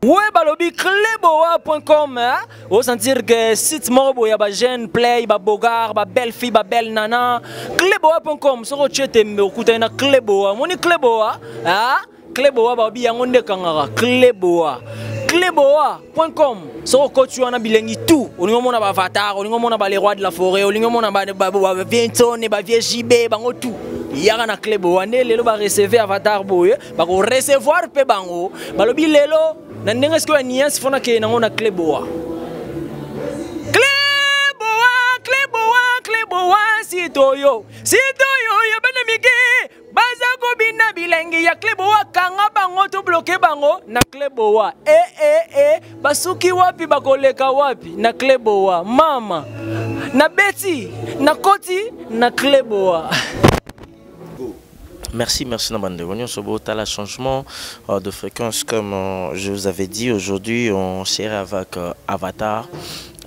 Ouais balobi cleboa.com hein? Osentir que site moko boye ya ba jeune play ba bogar ba belle fille ba belle nana cleboa.com soko otie tembe okutani na cleboa omoni cleboa ah? Cleboa babi yango nde ekangaka cleboa cleboa.com soko okoti wana bilengi tout olingi omona baavatar olingi omona ba les rois de la forêt olingi omona bavie ntone bavie jb bango tout yaka na cleboa nde lelo bareceve avatar boye bakorecevoir mpe bango balobi lelo na ndenge sikoyo ya niance fo nakende nango na cleboa cleboa cleboa cleboa sitoyo sitoyo ya bana mike baza kobina bilengi ya cleboa kanga bango to bloke bango na cleboa e eh, e eh, e eh, basuki wapi bakoleka wapi na cleboa mama nabeti nakoti na cleboa. Merci, merci Nabande. Botala changement de fréquence comme je vous avais dit aujourd'hui, on sera avec Avatar.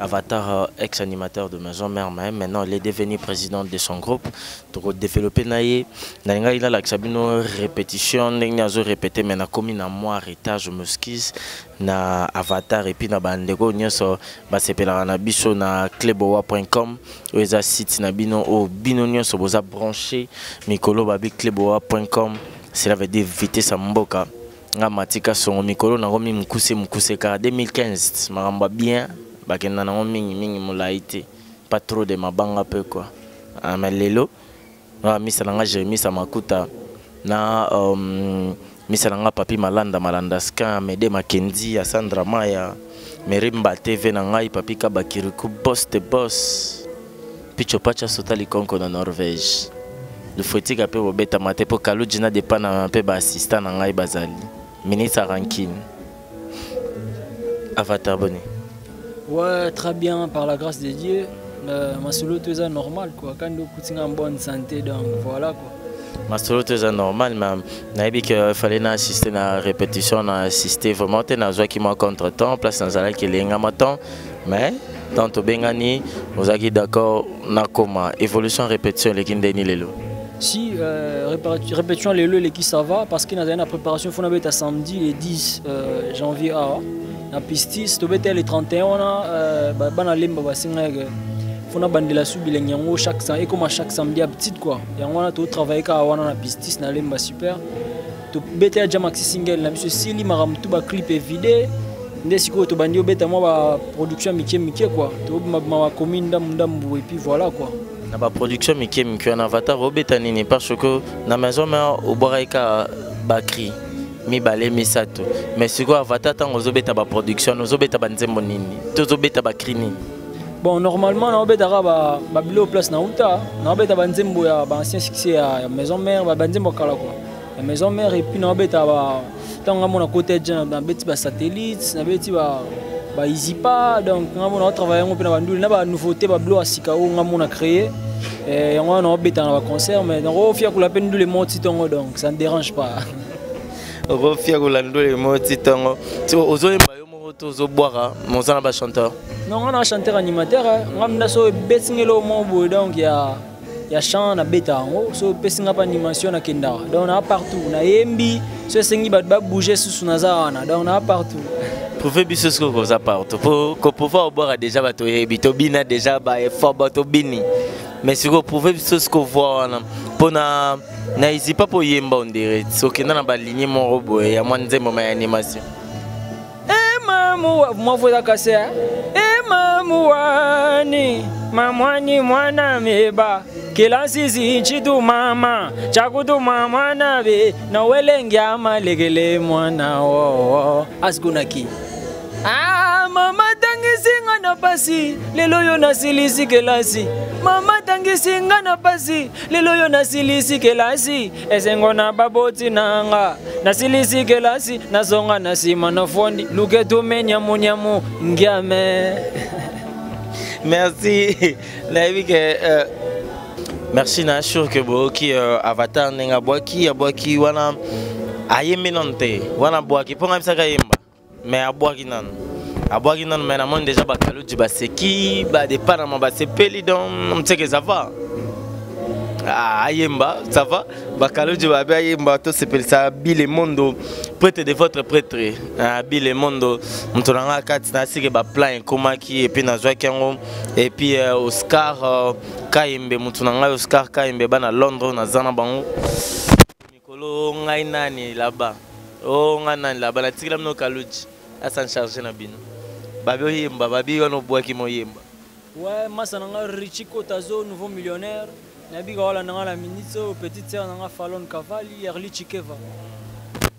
Avatar, ex-animateur de Maison Mère, mais maintenant il est devenu président de son groupe. Donc développer naye, nalinga il a la bino répétition, ndenge azo répéter mais na komi na moi retard, je m'excuse na Avatar et puis na bandeko nyonso basepelaka na biso na cleboa.com oyo eza site na bino oyo bino nyonso boza branché mikolo babi cleboa.com cela veut dire vitesse ya mboka nga matika songo mikolo nango mi mokuse mokuse kaka 2015 makambo ya bien bakenda nango mingi mingi molai te pas trop de mabanga mpe quoi. Ah, mais lelo nga misa na nga Jérémie Samakuta na misa na nga Papi Malanda Malanda Skin Amede Makendi Asandra Maya Merimba TV na ngai Papi Kabakiriku boss de boss Picho Pacha Sotali Konko na Norvège lufuetika mpe bobetama te mpo Kaluji na depana mpe baassistant na ngai bazali ministre Rankine Avatar boni. Ouais, très bien, par la grâce de Dieu. Masolo tout est normal quoi. Quand nous sommes en bonne santé, donc voilà quoi. Masolo tout est normal, mais nayebi que fallait na assister na répétition, na assister vraiment te nazwaki mwa contretemps, place nazalaki elengama temps, mais tant tobengani ozalaki d'accord nakoma évolution répétition eleki ndeni lelo. Si répétition lelo eleki ça va parce que nazali na préparation fo nabeta samedi le 10 janvier awa na pistis tobeta le 31 wana bana lemba basengaki fo nabandela su bilengi yango chaque ekoma chaque samedi ya petite quoi yango wana totravaille kaka wana na pistis na lemba super tobeta ya jamaxi single na biso esili makambo tu baclip evide nde sikoyo tobandi obeta mwa baproduction mike mike quoi tobimabima bakomi ndambu ndambu et puis voilà quoi. Na baproduction mike mike wana Avatar obeta nini parce que na maison mère obwakaki kaka bacri mibale misato mais sikoyo Avatar ntango ozobeta baproduction ozobeta banzembo nini to ozobeta bacri nini? Bon, normalement naobetaka babilo place na uta naobeta banzembo ya baancien succès ya maison mère banzembo ya kala quoi ya maison mère et puis naobeta ntango nga mona côté ja nabeti basatellite nabeti ba donc nga mona otravaille yango mpe na banduli na banouveauté babilo ya sika oyo nga mona créé yango wana naobeta na baconcert mais donc ofiakula mpe ndule moti ntongo donc ça ne dérange pas. Okofiakula ndule moti ntongo ozoyemba yo moko to ozobwaka moza na bachanteur? Non, nga na chanteur animateur nga mnda so ebetingeli oyo moko boye donc ya chant nabeta yango so opesi nga mpe animation nakendaka donc naa partout nayembi so esengi bato babouge susu naza wana donc naa partout. Prouve biso soki okoza partout po koprouva obwaka déjà bato oyebi tobina déjà baeffort bato obini mais sikoyo prouve biso soki ovoi wana mpona na ezipa mpo oyemba ondire okenda na baligne moko boye ya mwa nzembo ma ya animation. Mamu mwa voix kase e mamu wani mamwani mwana meba kelasi chitu mama chakutuma mwana be na welenge malekele mwana wo asgunaki ah mama tangisi nga na pasi lelo yo nasilisi kelasi mama tangisi nga na pasi lelo yo nasilisi kelasi esengo na baboti nanga nasilisi kelasi nazonga na nsima na fondi luketume nyamunyamu ngiame. Merci nayebi ke merci na sûr que boyoki Avatar ndenge abwaki abwaki wana ayembi nanu te wana abwaki mpo ngai bisaka yemba mais abwaki nanu abwaki nanu mais namoni déjà bakaluji baseki badepanama basepeli donc mtseke ça va. Ah, ayemba, ça va? Bakaloji babe ayemba tosepelisa Bile Mondo, prêtre de votre prêtre. Ah, Bile Mondo, moto na nga kati na sike ba plan ekomaki et puis nazwaki yango et puis Oscar Kayembe, moto na ngai Oscar Kayembe bana Londres naza na bango. Mikolo ngai nani là-bas? Oh ngai nani là-bas natikela bino Kaloji asan chargé na bino. Babe oyemba, babi wana obwaki moyemba. Ouais, masa na nga Richie Kotazo, nouveau millionnaire. Nabika wala na nga na minute oyo, petite sœur na nga Falon Cavalli, Erli Chikeva.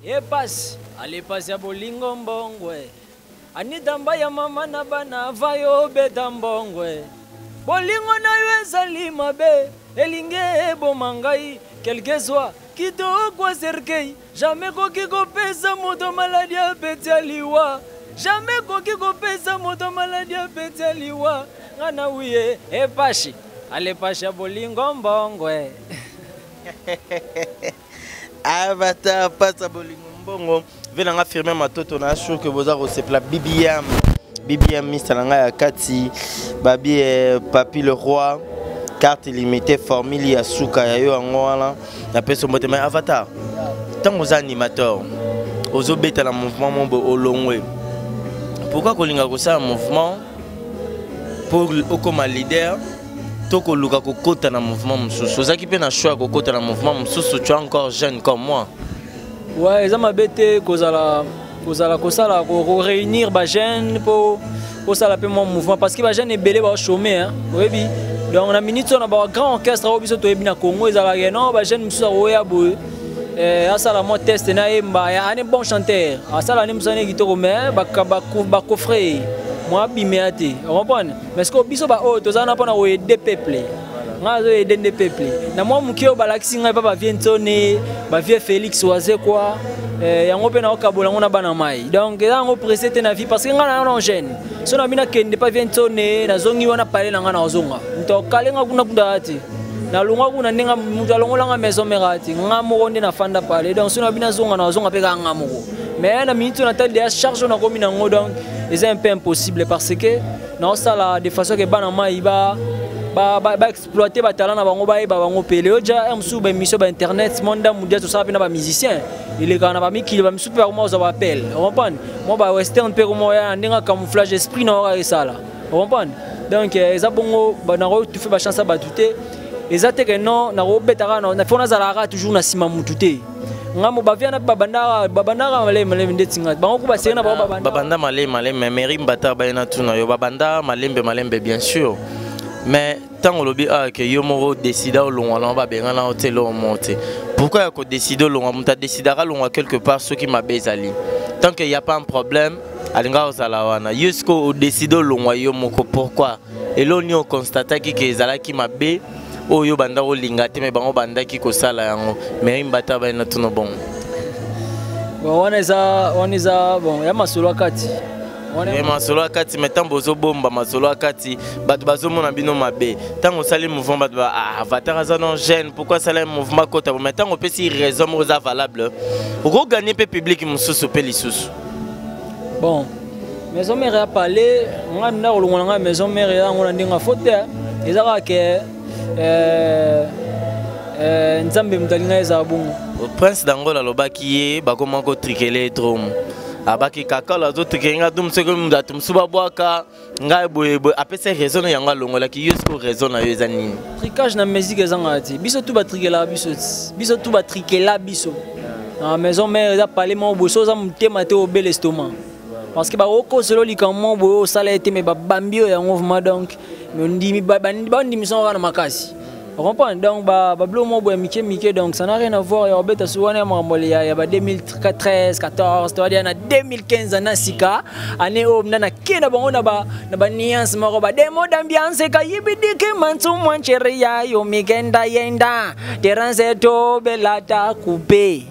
E passe, ale passe ya bolingo mbongwe. Anita Mbaya mama na bana vayo beta mbongwe. Bolingo na yo ezali mabe, elingi eboma ngai, quelque soit kitoko cercueil, jamais koki kopesa moto maladi ya peti ya liwa. Jamais koki kopesa moto maladi ya peti ya liwa. Nga na wiye epashi, ale pashi ya bolingo mbongwe. Avatar pasa bolingo mbongo. Ve nanga firme matoto na sûr que boza kosepela BBM. BBM mista na ngai ya kati babi Papi le roi carte illimitée formule ya suka ya yo yango wana napesi mbote. Mais Avatar, ntango oza animateur ozobeta na mouvement mo boye olongwe, pourquoi kolinga kosala mouvement pour okoma leader to koluka kokota na mouvement mosusu? Ozalaki mpe na choix ya kokota na mouvement mosusu, tu es encore jeune comme moi. Ouais, eza mabe te kozala kozala kosala ko réunir ba jeunes po kosala pe mwa mouvement, parce que ba jeunes ebele ba chômer, hein, oyebi. Donc na minute na ba grand orchestre oyo biso toyebi na Congo ezalaka non, ba jeunes mosusu akoya boye, asala mwa test na yemba ya ane bon chanteur, asala ne mosala ne kitoko, mais ba coffret mwa abimea te, comprendre. Mais ce que biso ba oyo toza na mpona koyede peuple, nga azoyede nde peuple na mwa moke oyo balakisi ngai pa bavie Ntone, bavie Félix Wazekwa, yango mpe naokabola yango na bana mai. Donc eza yango pressé te na vie, parce que ngai na na jeune so na bino akende pa vie Ntone, nazongi wana pale na ngai, nazonga moto akalenga kuna kuna te, nalongwa kuna ndenge moto alongolanga maison mère te, nga moko nde nafanda pale. Donc so na bino azonga, nazonga mpe kaka nga moko. Mais na minute oyo natali deya charge oyo nakomi nango, donc eza un peu impossible, parce que naosala de façon ke bana mai ba ba exploiter batalent na bango, bayeba bango mpe. Lelo ja mosusu baémission ba internet mwa ndambu dia tosala mpe na bamusicien elekaka na bamikili, bamisusu mpe bakoma kozwa baappel, ocomprendre, mwa bawestern mpe koma oya na ndenge camouflage esprit na oka esala, ocomprendre. Donc eza bongo, nakotufe bachance ya bato te. Eza te ke non, nakobetaka fo nazalaka toujours na nsima mutu te. Ngambo bavia na babandaka babandaka malemi malemi ndeti nga bango ku baseri na bango babanda. Babanda malemi malemi, mais Mary Mbata bayena tuna yo, babanda malembe malembe bien sûr, mais ntango olobi ah ke yo moko décida olongwa na babengana yo te, eloko moko te. Pourquoi ya kodécide olongwa? Moto adécidaka alongwa quelque part soki mabe ezali. Tant que y a pas un problème, alingaka kozala wana. Yo sikoyo odécide olongwa yo moko, pourquoi? Eloko nini oconstataki ke ezalaki mabe oyo banda kolinga te, me bango bandaki kosala yango? Mary Mbata bayena tuna bongo. Bon, wana eza bon ya masolo ya kati. Me masolo ya kati, me ntango bozobomba masolo ya kati, bato bazomona bino mabe. Ntango osali mouvement, bato ba ah, Avatar aza non jeune, pourquoi asala mouvement kota? Mais ntango opesi raison moko eza valable, okoganye mpe public mosusu mpe lisusu. Bon, maison mère ya palais, nga nda kolongwa na ngai maison mère yango na ndenge afo te. Eza kaka ke Nzambe moto alingai ezala bongo. Prince Dangola alobaki ye bakoma kotrikele drum, abaki kakalo azotrikele nga drum, soki bato mosusu babwaka ngai boye boye, apesa raison na yango alongolaki yo. Siko raison na yo eza nini? Tricage na musique ezangaka te. Biso tu batrikelaka biso ti biso tu batrikela biso na maison mère. Eza pale moko boye, so oza motema te, obele estomac, parce que bakokosela likambo moko boye osala ye te, mais babambi oyo yango vraiment. Donc ondimi, bandimisa kaka na makasi, comprendre. Donc babiloko moko boye mike mike, donc ça n'a rien à voir ya kobeta so wana ya makambo ya ba 2013 14 toadia na 2015 na sika année oyo mna nake na bango na banuance moko bademo d'ambiance kayibidike mantsumwa nchere yayo mikenda yenda terance tobelata kupe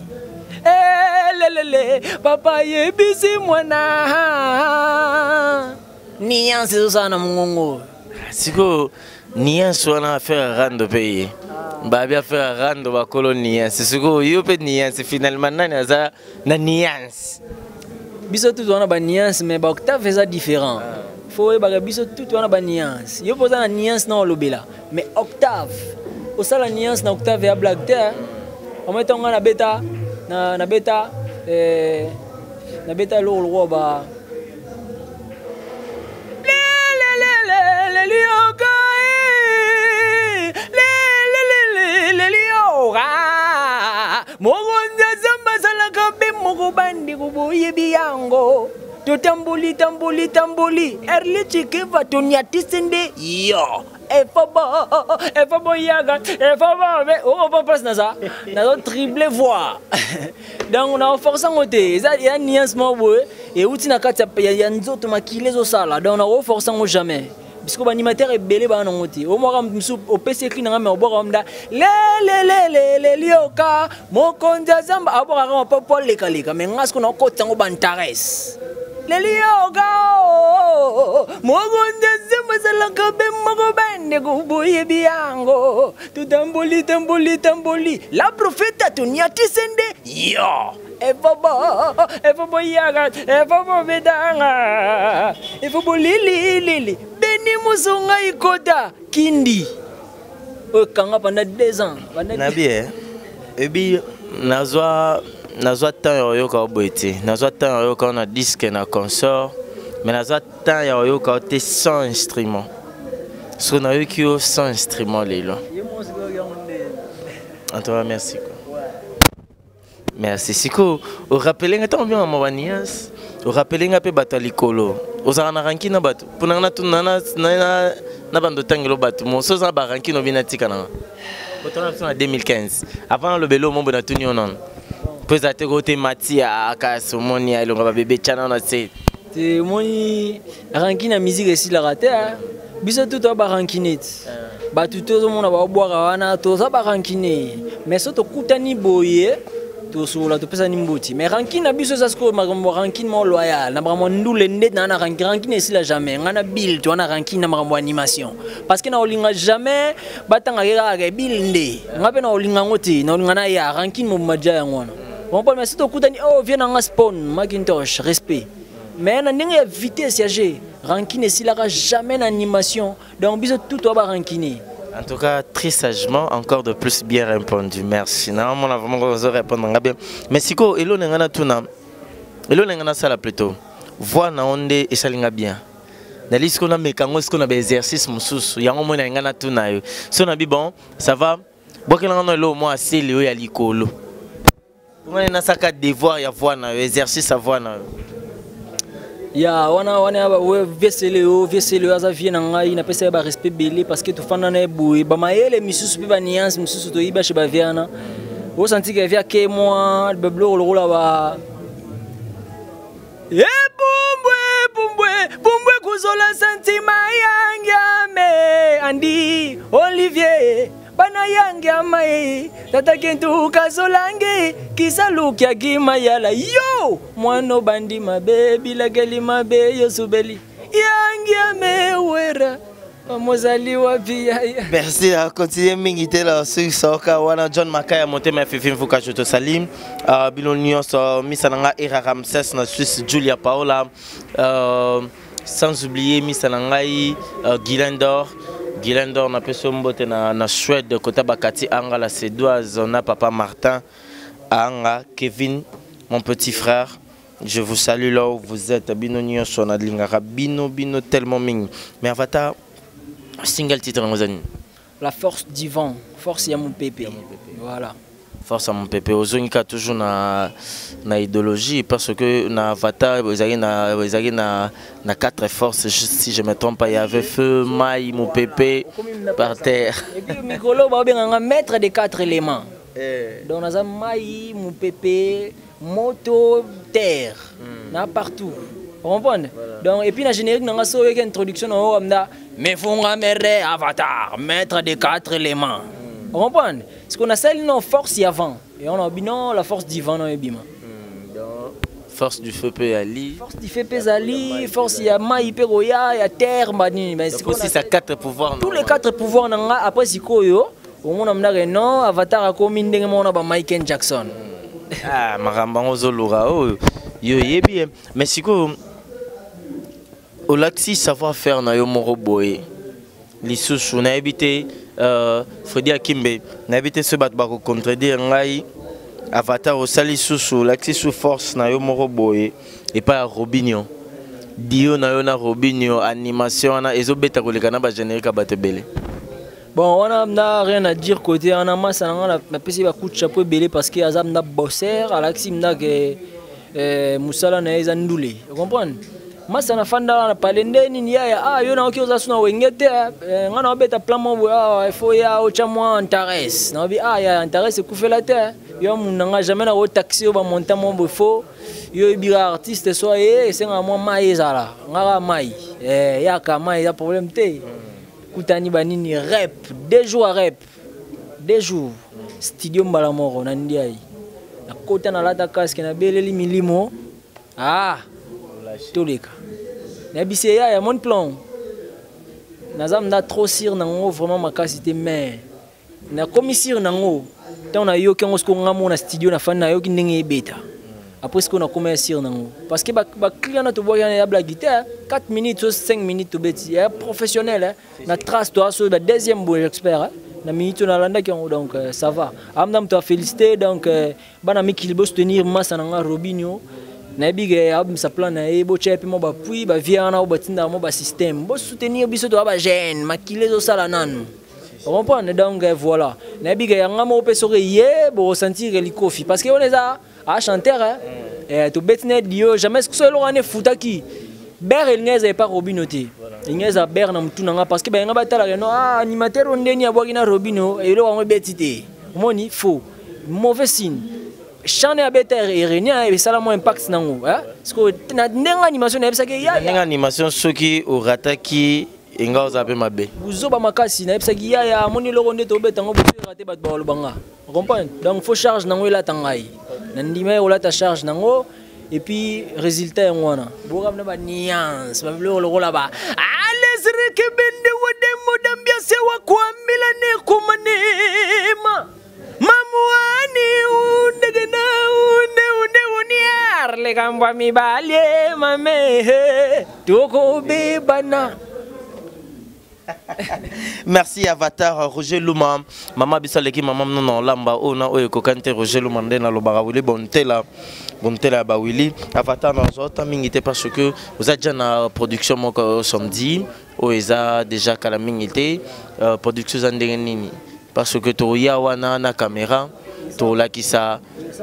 elelele papa yebisi mwana nuance ezosala na mongongo. Sikoyo nuance wana, affaire ya rando mpe ye babi affaire ya rando, bakolo nuance. Sikoyo yo mpe nuance, finalement nani aza na nuance? Biso tutu wana banuance, mais baoctave eza différent. Fo oyebaka biso tutu wana banuance. Yo mpo oza na nuance na olobela, mais octave Osala nuance na octave ya blague te. Omoni ntango ngai nabeta nabeta nabeta eloko lokola ba lelioka lelioka mokonzi azamba azalaka mpe moko bandeko boyebi yango totamboli tamboli tamboli erli chikiva toniatisi nde yo efobo efobo yaka efobo me okopa place naza nazo triple voix. Donc na force yango te, eza ya nuance moko boye euti na kati ya nzoto, makili ezosala. Donc na force yango jamais, puisque baanimateur ebele baa nango te. Omwaka mosusu opesi ekli nanga, me obwaka mda lelelelele lioka mokonzi ya zamba, abwakaka mapo po alekaleka. Me nga siko nakokota yango bantares lelioka mokonzi ya zamba ezalaka be moko bandeko boyebi yango totamboli tamboli tamboli la profeta toniatise nde yo efobo efobo yaka efobo betanga efobo lililili beni mosunga ikota kindi oyo kanga pendant 2 ans. Nabi ebi nazwa temps ya oyoka boye te. Nazwa temps ya oyoka na disque na consort, mais nazwa temps ya oyoka te sans instrument. Soki nayoki yo sans instrument lelo, en tout cas merci quoi. Merci. Sikoyo orappeler nga ntango obengama banias, orappeler nga mpe bato ya likolo. Ozalaka na rancune na bato? Mpona nga na bando otangelo bato moso oza na barancune obi natika nanga otanga biso na 2015. Avant nalobela omombo, natuni yo nano mpo ezala te ko te mati ya kasi omoni ya elonga babebe tyana na se. Te, omoni, rancune ya musique esilaka te. Biso tu toza barancune ti bato tozomona baobwaka wana, toza barancune. Mais so tokutani boye, tosolola, topesani mbuti. Mais rancune na biso eza sikoyo makambo rancune moko loyal na makambo ndule nde na na rancune. Rancune esila jamais. Ngai na bill toza na rancune na makambo animation, parce que na olinga jamais batangaki kaka bill nde ngai mpe na olinga yango te. Na olinga na ya rancune mobima dia yango wana comprendre. Mais so tokutani, oh, vie na nga spawn Macintosh, respect. Mais na ndenge ya vitesse ya g, rancune esilaka jamais na animation. Donc biso tout toza barancune. En tout cas, très sagement, encore de plus bien répondu. Merci. Non, mon vraiment répondre bien. Mais siko elo nengana tuna. Elo nengana sala plutôt. Voix na onde esalinga bien. Nali siko na mekango siko na ba exercice mususu. Yango mona ngana tuna yo. So na bi bon, ça va. Bokela ngano elo mo aseli yo ya likolo. Ngana na saka devoir ya voix na yo, exercice ya voix na yo. Ya wana wana vesele oyo, vesele oyo aza vie na ngai, napesa ye barespect ebele, parce que tofanda na ye boye, bamayele misusu mpe banuance misusu toyiba chez bavie wana. Osanti ke vie ake mwa babiloko lokola ba epumbwe pumbwe pumbwe kuzola santima yangyame andi Olivier bana yange amai tata kintu kazolange kisalukiaki mayala yo mwana obandi mabe bilakeli mabe yo subeli yangi amewera mozali wapi yaya. Merci à continuer mingi te la soki soka wana John Makaya motema ya Fifi Mfuka, je te salue. Bino nyonso misa na nga Era Ramses na Suisse, Julia Paola, sans oublier misa na ngai Guylain d'Or, Guylain d'Or napesi yo mbote na Suède kota bakati anga la Suédoise na papa Martin anga Kevin, mon petit frère, je vous salue là où vous êtes. Bino nyonso nalingaka bino bino tellement mingi. Mais Avatar, single titre yango eza nini? La force du vent, force ya mopepe, voilà. Force ya mopepe. Ozongi kaka toujours na idéologie, parce que na Avatar ezalaki na quatre forces, si je me trompe pas. Il y avait feu, mai, mopepe, par terre. Et puis mikolo babenganga maître des quatre éléments. Donc naza mai, mopepe, moto, terre, na partout, comprendre. Donc et puis na générique nanga so oyoki introduction na oyo amda mefunga mere Avatar, maître des quatre éléments, comprendre. Ce qu'on a sali non force ya vent et on a dit non la force du vent non ebima. Force du feu mpe ali. Force du feu mpe ezali, force ya mai mpe koya ya terre banini. Aussi sa quatre pouvoirs. Tous les quatre pouvoirs na nga. Après sikoyo omona mnake non Avatar akomi ndenge moko na ba Michael Jackson. Ah, makambo yango ozoluka oyo yo oyebi ye. Mais sikoyo olakisi savoir faire na yo moko boye lisusu nayebi te. Fredi Akimbe, nayebi te soki bato bakocontredire ngai. Avatar osali susu, olakisi su force na yo moko boye epai ya Robinio. Dio na yo na Robinio, animation wana ezobeta koleka na bagénérique ya bato ebele. Bon, wana na rien à dire côté wana. Masa na nga, napesi ba coup de chapeau ebele parce que aza mna bosser, alakisi mna ke mosala na ye eza ndule, comprendre. Masa nafanda na pale nde nini yaya, ah, yo naoki oza su na wenge te, nga na obeta plan mo boye awa, ifo ya otya mwa Antares. Naobi, ah, ya Antares ekufela te, yo muna nga jamais na kotaxi yo bamonta mo boye, fo yo oyebika artiste so ye esengaka mwa mai ezala ngaka mai, yaka mai eza problème te. Kutani banini rep 2 jours ya rep, 2 jours studio mbala moko na ndiai, nakota, nalata casque, nabeleli milimo, ah, toleka. Nayebisi ye, yaya, mon plan naza mnda trop sûr nango vraiment makasi te, mais nakomi sûr nango ntango nayoki yango. Sikoyo nga moko na studio nafandi, nayoki ndenge ebeta. Après sikoyo nakoma ya sûr nango parce que bacli wana tobwaki wana ya blague te, 4 minutes o 5 minutes tobeti ya professionnel na trace toa so ba deuxième boye expert na minute oyo nalandaki yango. Donc ça va, amna moto afélicité. Donc bana mikili, bosoutenir masa na nga Robinio. Nayebi ke abimisa plan na ye, botya ye mpe mwa bapui bavie wana oyo batindaka mwa basystème. Bosoutenir biso, toya bagene, makili ezosala nanu, comprendre. Donc voilà, nayebi ke yanga moko mpe soki ye bokosentir likofi parce que wana eza a chanteur, tobeti na dio jamais. So eloko wana efutaki ber elingi eza epa Robino te, elingi eza ber na motu na nga parce que bayenga batalaka no, ah, animateur oyo ndeni abwaki na Robino, eloko yango ebeti te. Omoni faux mauvais signe, chane abeta erenia esala mwa impact nango parce que na ndenge animation nayebisaki. Ya ndenge animation, soki orataki enga oza mpe mabe. Buzoba makasi. Nayebisaki yaya, amoni eloko nde tobeta yango boso erate, bato bakoloba nga, comprendre. Donc faut charge nango elata ngai, na ndima ye kolata charge nango et puis résultat yango wana bokam na banuance babiloko lokola ba alesreke bende wodemodambiase wakwambila nekomanema mamuani undegena unde unde uniar lekambwa mibale mame tokobebana. Merci Avatar Roger Luma. Mama biso aleki mama nono olamba oyo na oyo ekokani te. Roger Luma nde nalobaka wili bontela bontela ya bawili. Avatar, nazwa mingi te parce que oza déjà na production moko samedi oyo eza déjà kala mingi te. Production eza ndenge nini? Parce que toya wana na caméra, tolakisa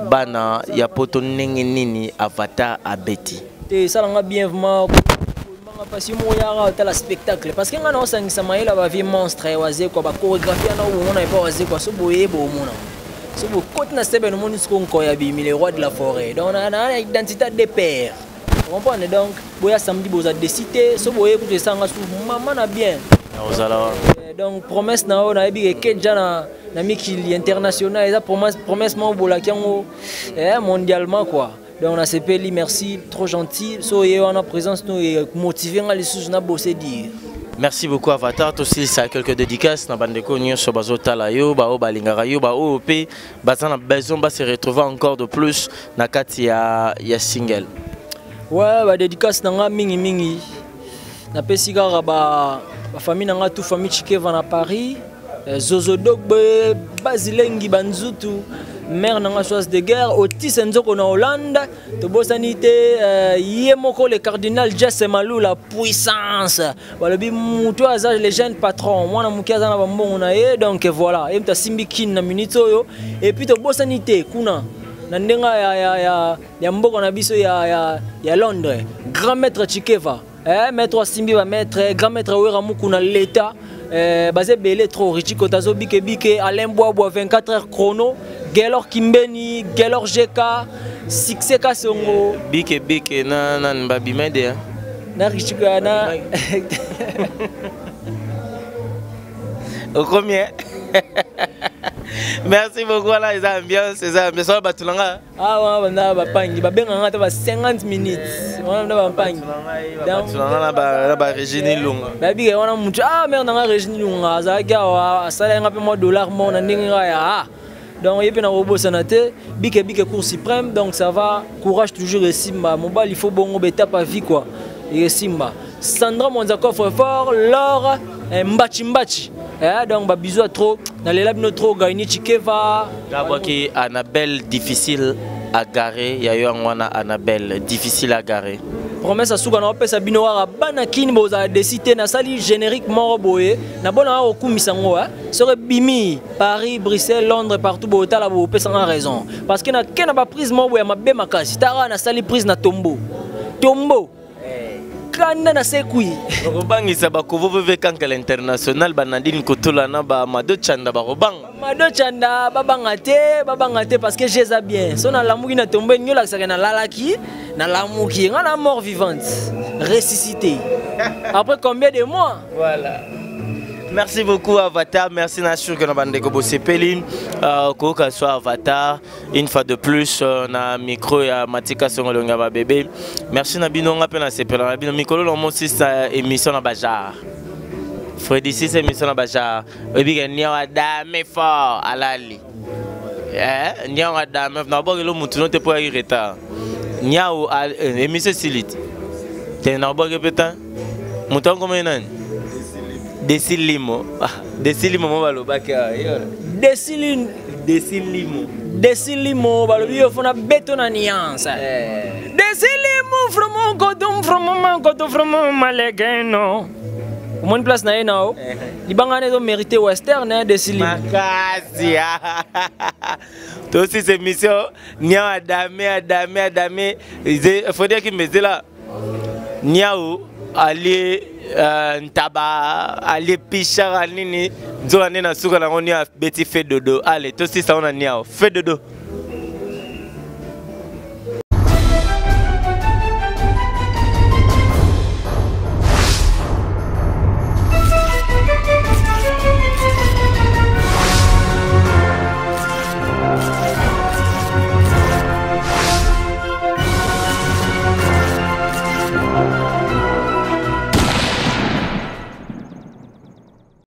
bana ya poto ndenge nini Avatar abeti. Te, esalanga bien vraiment nga mpasi moko yaka otala spectacle parce que nga na osangisa mayele ya bavie monstre wazekwa, bachorégraphie wana omona epa wazekwa. So boyeba omona so bokoti na seben, omoni siko nkoya abimi, le roi de la forêt. Donc na identité de père, comprendre. Donc boya samedi, boza desi te. So boye kutu esanga su mama na bien. Ozala wana. Donc promesse na oyo nayebi ke keja na mikili international eza promesse, promesse moko bolaki yango mondialement quoi. Donc nasepeli, merci, trop gentil. So ye wana présence no motive nga lisusu na bose dire. Merci beaucoup Avatar. Tosilisa quelques dédicaces na bandeko nyonso bazotala yo, baoyo balingaka yo, baoyo mpe baza na besoin base retrouver encore de plus na kati ya single. Ouais, badédicace na nga mingimingi napesi kaka bafamille na nga, tout famille Chikeva na Paris, Zozo Dogbe, Bazilengi Banzutu, mare na nga Soise de Guerre, Otis Nzoko na Hollande. Tobosani te ye moko le cardinal Jesse Malula puissance. Balobi motu aza le jeune patron, mwana moke aza na bambongo na ye. Donc voilà, ye moto asimbi kine na minute oyo. Et puis tobosani te kuna na ndenge ya mboka na biso ya Londres, grand maître Chikeva, maître asimbi bamaître, grand maître Wera Muku na l'état, baza ebele trop. Richi Kotazo, Bikebike, Alain Bwabwa, 24 heures chrono, Gelor Kimbeni, Gelor GK, Succès Kasongo. Bike bike na nani babimede. Na Richi na Okomi. Merci beaucoup. Wana eza ambiance, eza ambiance wana bato na nga. Ah, wana banda bapangi babenganga ata ba 50 minutes wana banda bapangi. Bato na nga na ba Régine Lunga. Babike wana mutu, ah, mare nanga Régine Lunga azalaki awa, asalaki nga mpe mwa dollar moko na ndenge nga ya, ah, donc ye mpe na kobosana te. Bike bike, cour suprême. Donc ça va, courage toujours, esimba mobali, il faut bongo betapa vie quoi, esimba. Sandra Mwanza, coffre fort l'or. Eh, mbachi mbachi. Eh, donc ba bisous à trop. Nalela bino trop Gaini Chikeva. Gabwaki Annabelle difficile à garer, ya yo yango wana Annabelle difficile à garer. Promesse asuka na opesa bino kaka bana kini bozala desi te. Nasali générique moko boye na bona kaka kokumisa yango, eh. Soki ebimi Paris, Bruxelles, Londres, partout botala, bopesanga raison parce que nake na baprise moko boye ya mabe makasi. Taka nasali prise na tombo tombo kanda na sekui. Bakobangisa bakovo veve kankala international, banadine Kotula na bamado Chanda bakobanga. Mado Chanda babanga te, babanga te, parce que jeza bien. So nalamuki na tombo elingi olakisaka nalalaki, nalamuki nga na mort vivante ressuscité après combien de mois. Voilà. Merci beaucoup Avatar, merci na sûr que na bandeko bosepeli koyoka so Avatar une fois de plus na micro ya Matika Songolonga ba bébé. Merci na bino, nga pe na sepela na bino mikolo na mosisa émission na bajar. Freddy sisa émission na bajar. Oyebi ke niawa dame fort alali. Eh, niawa dame na bokelo mutu no te po ya retard. Niao émission silite. Te na boke peta. Mutu ango nani? Desilimo. Ah, Desilimo mo balobaki awa. Desili Desilimo. Desilimo balobi yo fona beto na nuance. Desilimo from kodum from mankoto from malegeno. Omoni place na ye na o libanga wana ezomérite western, eh, Desilimo. Makasi. Tosisa émission niao adame adame adame Fredi akimbezela niao alie ntaba alie pishaka nini nzoka nde na suka nango niao abeti fe dodo. Ale tosisa ngo na niao fe dodo.